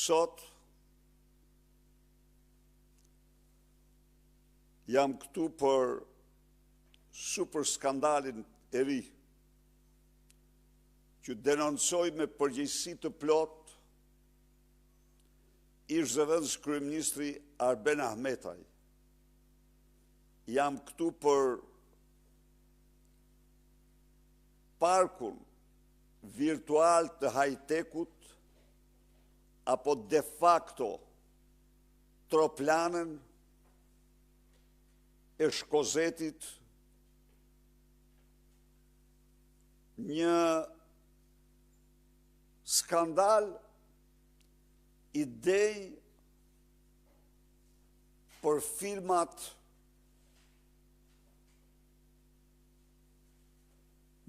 Sot jam këtu për super skandalin e ri që denoncoi me përgjegjësi të plotë ish zëvendëskryeministri Arben Ahmetaj. Jam këtu për parkun virtual të high-tech-ut apo de facto troplanën e Shkozetit një skandal i denjë për filmat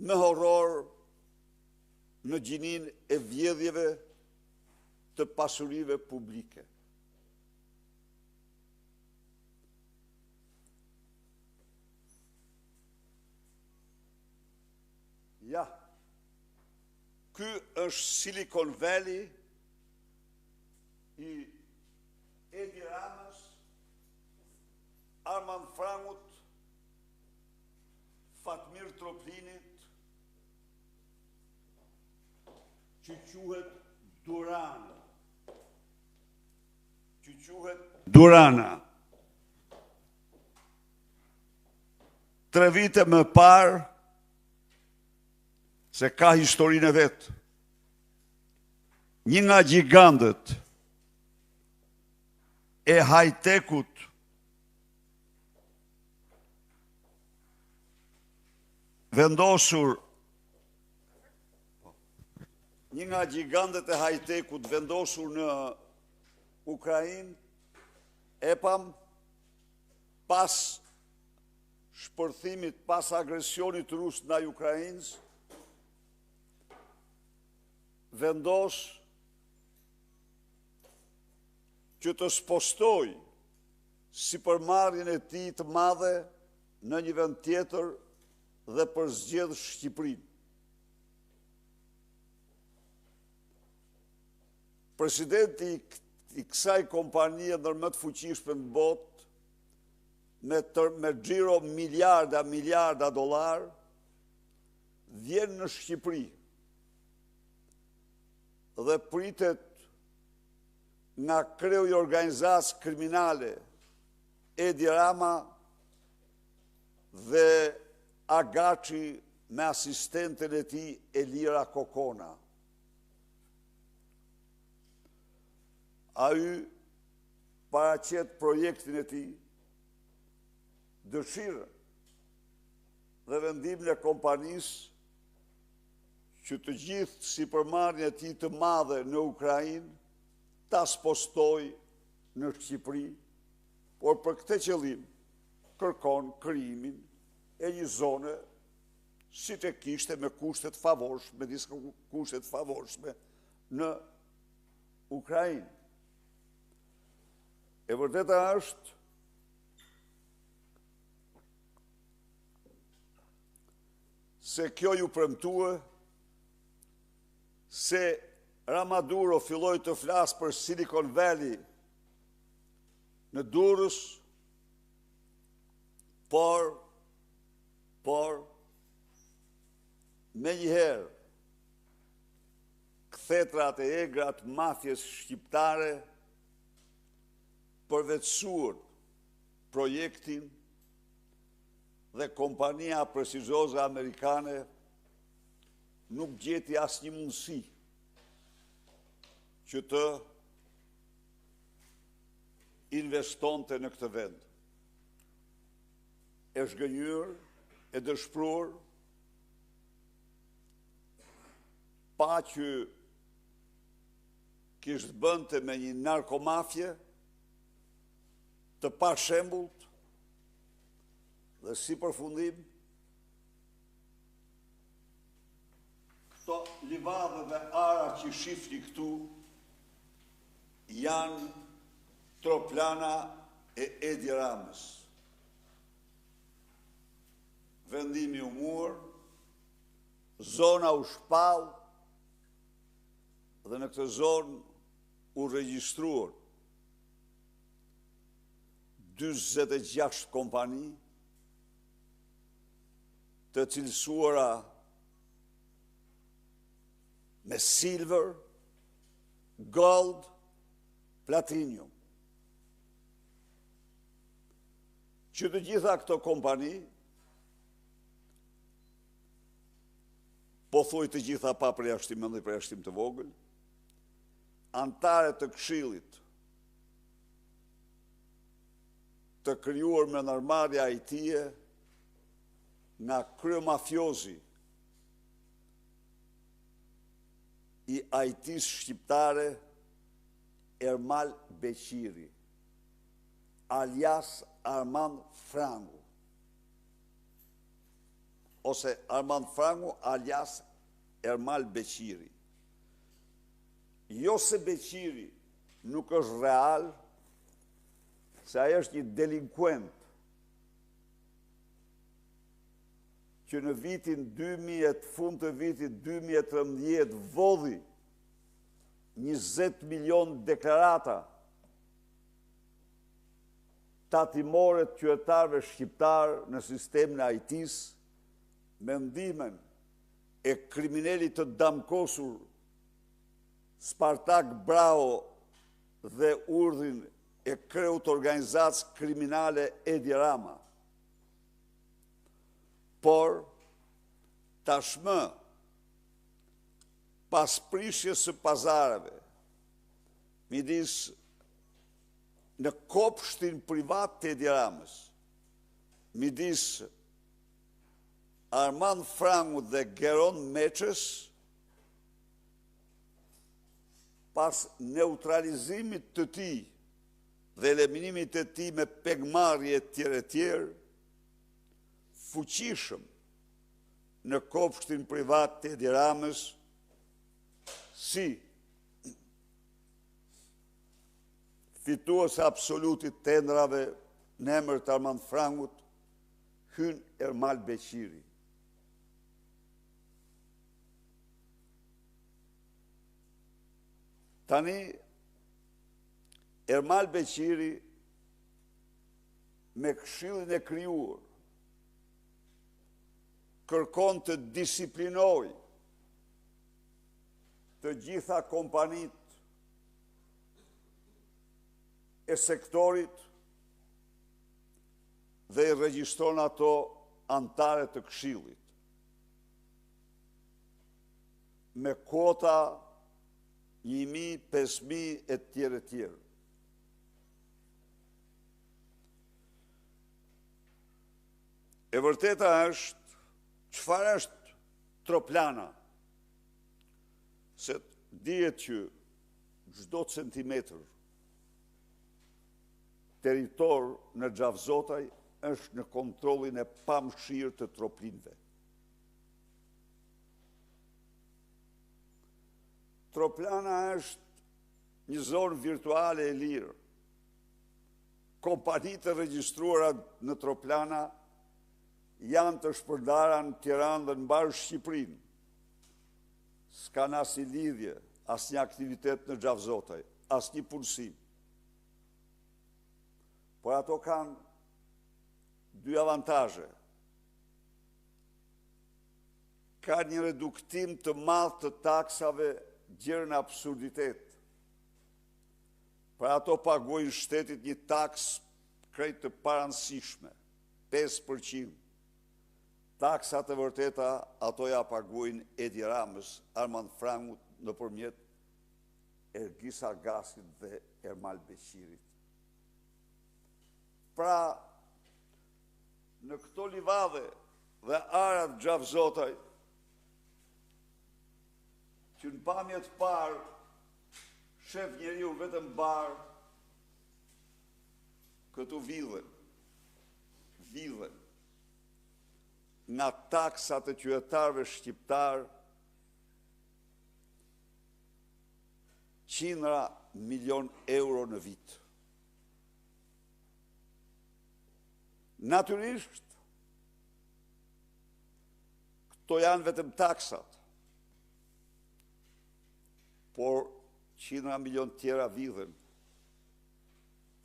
më horror në gjininë e vjedhjeve të pasurive publike. Ja, ky është Silicon Valley i Edi Ramës, Armand Frangut, Fatmir Troplinit, që quhet Durana. Që quhet Durana. Tre vite më parë, se ka historinë e vet, një nga gjigandët e high-tech-ut vendosur një nga gjigandët e high-tech-ut vendosur në Ukrainë, EPAM, pas shpërthimit, pas agresionit rus ndaj Ukrainës, vendos që të spostojë sipërmarrjen e tij të madhe në një vend tjetër dhe përzgjedh Shqipërinë. Presidenti i kësaj kompanie ndër më të fuqishme në botë, me, tër, me xhiro miliarda, miliarda dollarë, vjen në Shqipëri dhe pritet nga kreu i organizatës kriminale Edi Rama dhe Agaçi me asistenten e tij Elira Kokona. Ai paraqet projektin e tij, dëshirën dhe vendimin e kompanisë që të gjithë sipërmarrjen e tij të madhe në Ukrainë ta spostojë në Shqipëri, por për këtë qëllim kërkon krijimin e një zone siç e kishte me kushte të favorshme, me disa kushte të favorshme në Ukrainë. E vërteta është se kjo iu premtua se Ramaduro filloi të flasë për Silicon Valley në Durrës, por, por, menjëherë, kthetrat e egra të mafies shqiptare përvetësuan projektin dhe kompania prestigjioze amerikane nuk gjeti asnjë mundësi që të investonte në këtë vend. E zhgënjyer, e dëshpëruar, pa që kish të bënte me një narkomafie të pashembullt dhe si përfundim këto livadhe dhe ara që shifni këtu janë troplana e Edi Ramës. Vendimi u mor, zona u shpall dhe në këtë zonë U regjistruan 46 kompani të cilësuara me silver, gold, platinum. Që të gjitha këto kompani, pothuaj të gjitha pa përjashtim edhe përjashtim të vogël, anëtare të këshillit të krijuar me ndërmarrje IT-e nga kryemafiozi i IT-së shqiptare Ermal Beqiri, alias Armand Frangu, ose Armand Frangu alias Ermal Beqiri. Jo se Beqiri nuk është real, se ai është një delinkuent që në vitin 2000, fund të vitit 2013 vodhi 20 milion deklarata tatimore të qytetarëve shqiptarë në sistemin e IT-së me ndihmën e kriminelit të damkosur Spartak Braho dhe urdhrin e kreut të organizatës kriminale Edi Rama. Por, tashmë, pas prishjes së pazareve, midis në kopshtin privat të Edi Ramës, midis Armand Frangut dhe Geron Meçës, pas neutralizimit të tij dhe eliminimit të tij me pengmarrje e tjerë e tjerë, fuqishëm në kopshtin privat të Edi Ramës, si fitues absolut i tenderave në emër të Armand Frangut, hyn Ermal Beqiri. Tani, Ermal Beqiri me këshillin e krijuar kërkon të disiplinojë të gjitha kompanitë e sektorit dhe i regjistron ato anëtare të këshillit. Me kuota 1.000, 5.000 e tjerë e tjerë. E vërteta është, çfarë është Troplana? Se dihet që çdo centimetër territor në Xhafzotaj është në kontrollin e pamëshirë të Troplinëve. Troplana është një zonë virtuale e lirë. Kompanitë e regjistruara në Troplana janë të shpërndara në Tiranë dhe në mbarë Shqipërinë. S'kanë asnjë lidhje, asnjë aktivitet në Xhafzotaj, asnjë punësim. Por ato kanë dy avantazhe. Ka një reduktim të madh të taksave gjer në absurditet. Pra ato paguajnë shtetit një taksë krejt të parëndësishme, 5%. Taksat e vërteta ato ia paguajnë Edi Ramës, Armand Frangut nëpërmjet Ergis Agasit dhe Ermal Beqirit. Pra, në këto livadhe dhe ara të Xhafzotaj, që në pamje të parë Shef njeriu vetëm bar, këtu vidhen, vidhen, nga taksat e qytetarëve shqiptarë, qindra milion euro në vit. Natyrisht, këto janë vetëm taksat, Por. Qindra milionë tjera vidhen,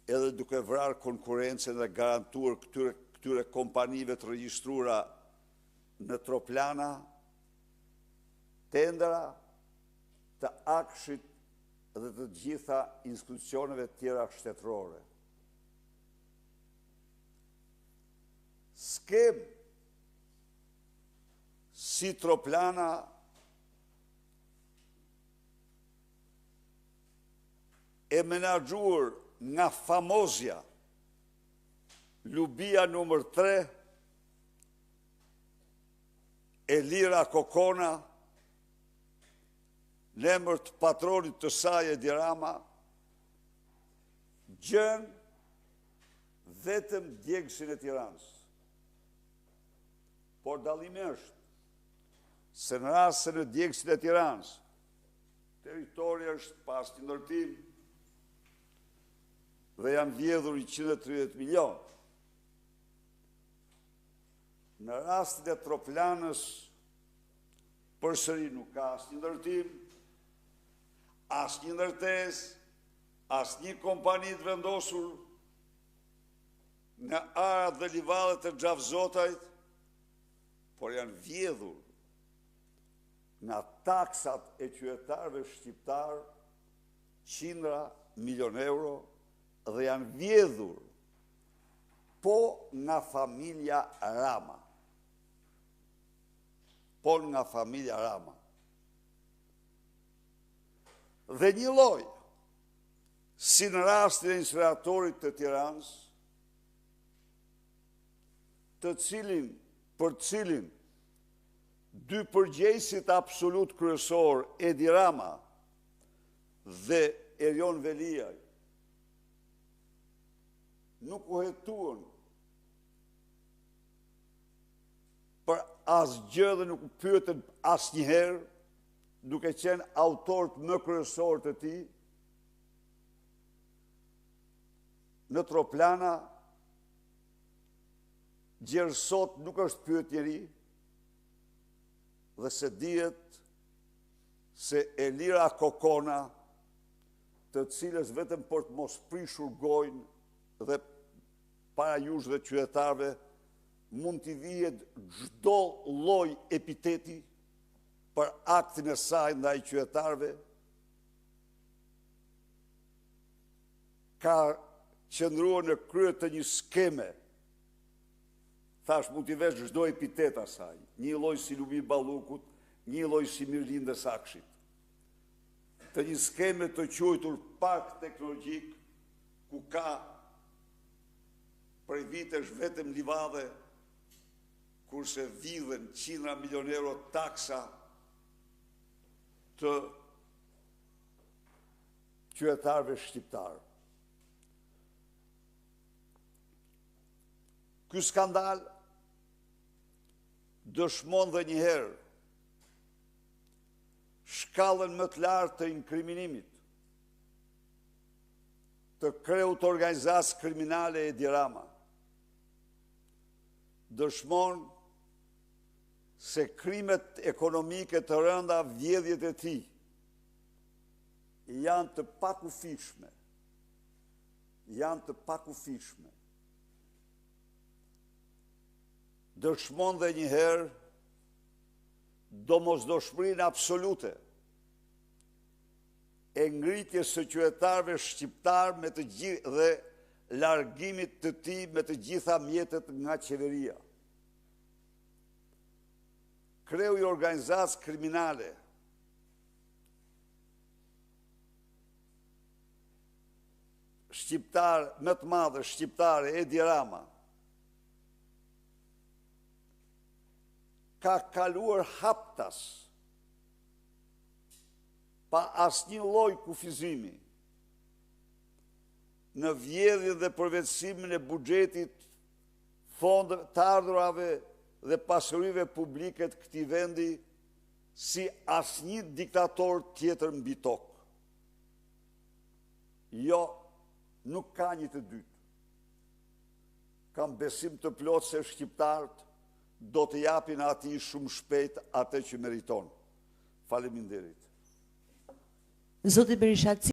edhe duke vrarë konkurrencën dhe garantuar këtyre, këtyre kompanive të regjistruara në Troplana, tendera të AKSHI-t dhe të gjitha institucioneve tjera shtetërore. Skemë si Troplana e menaxhuar nga famozja Lubia numër 3, Elira Kokona, në emër të patronit të saj Edi Rama, gjen vetëm djegësin e Tiranës. Por dallimi është se në rast se në djegësin e Tiranës, territori është pa asnjë ndërtim dhe janë vjedhur 130 milion. Në rastin e Troplanës, përsëri nuk ka asnjë ndërtim, asnjë ndërtesë, asnjë kompani të vendosur në arat dhe livadhet e Xhafzotajt, por janë vjedhur nga taksat e qytetarëve shqiptarë qindra milion euro dhe janë vjedhur po nga familja Rama. Po nga familja Rama. Dhe njëlloj, si në rastin e inceneratorit të Tiranës, të cilin, për të cilin, dy përgjegjësit absolut kryesorë, Edi Rama dhe Erion Veliaj, nuk u hetuan për asgjë dhe nuk u pyetën asnjëherë, duke qenë autorët më kryesorë të tij, në Troplana, Gjer sot nuk është pyet njeri dhe se dihet se Elira Kokona, të cilës vetëm për të mos prishur gojën dhe para jush dhe qytetarëve, mund t'i vihet çdo lloj epiteti për aktin e saj ndaj qytetarëve, ka qëndruar në krye të një skeme, thashë mund t'i vesh çdo epitet asaj, njëlloj si Lubi Ballukut, njëlloj si Mirlindës AKSHI-t, të një skeme të quajtur park teknologjik, ku ka prej vitesh vetëm livadhe, kurse vidhen qindra milion euro taksa të qytetarëve shqiptarë. Ky skandal dëshmon dhe njëherë shkallën më të lartë të inkriminimit të kreut të organizatës kriminale Edi Rama. Dëshmon se krimet ekonomike të rënda vjedhjet e tij janë të pakufishme. Janë të pakufishme. Dëshmon dhe njëherë domosdoshmërinë absolute e ngritjes së qytetarëve shqiptarë me të gjithë dhe largimit të tij me të gjitha mjetet nga qeveria. Kreu i organizatës kriminale shqiptar më të madhe shqiptare Edi Rama ka kaluar haptas pa asnjë lloj kufizimi në vjedhjen dhe përvetësimin e buxhetit, fondeve, të ardhurave dhe pasurive publike të këtij vendi si asnjë diktator tjetër mbi tokë. Jo, nuk ka një të dytë. Kam besim të plotë se shqiptarët do t'i japin atij shumë shpejt atë që meriton. Faleminderit. Zoti Berisha.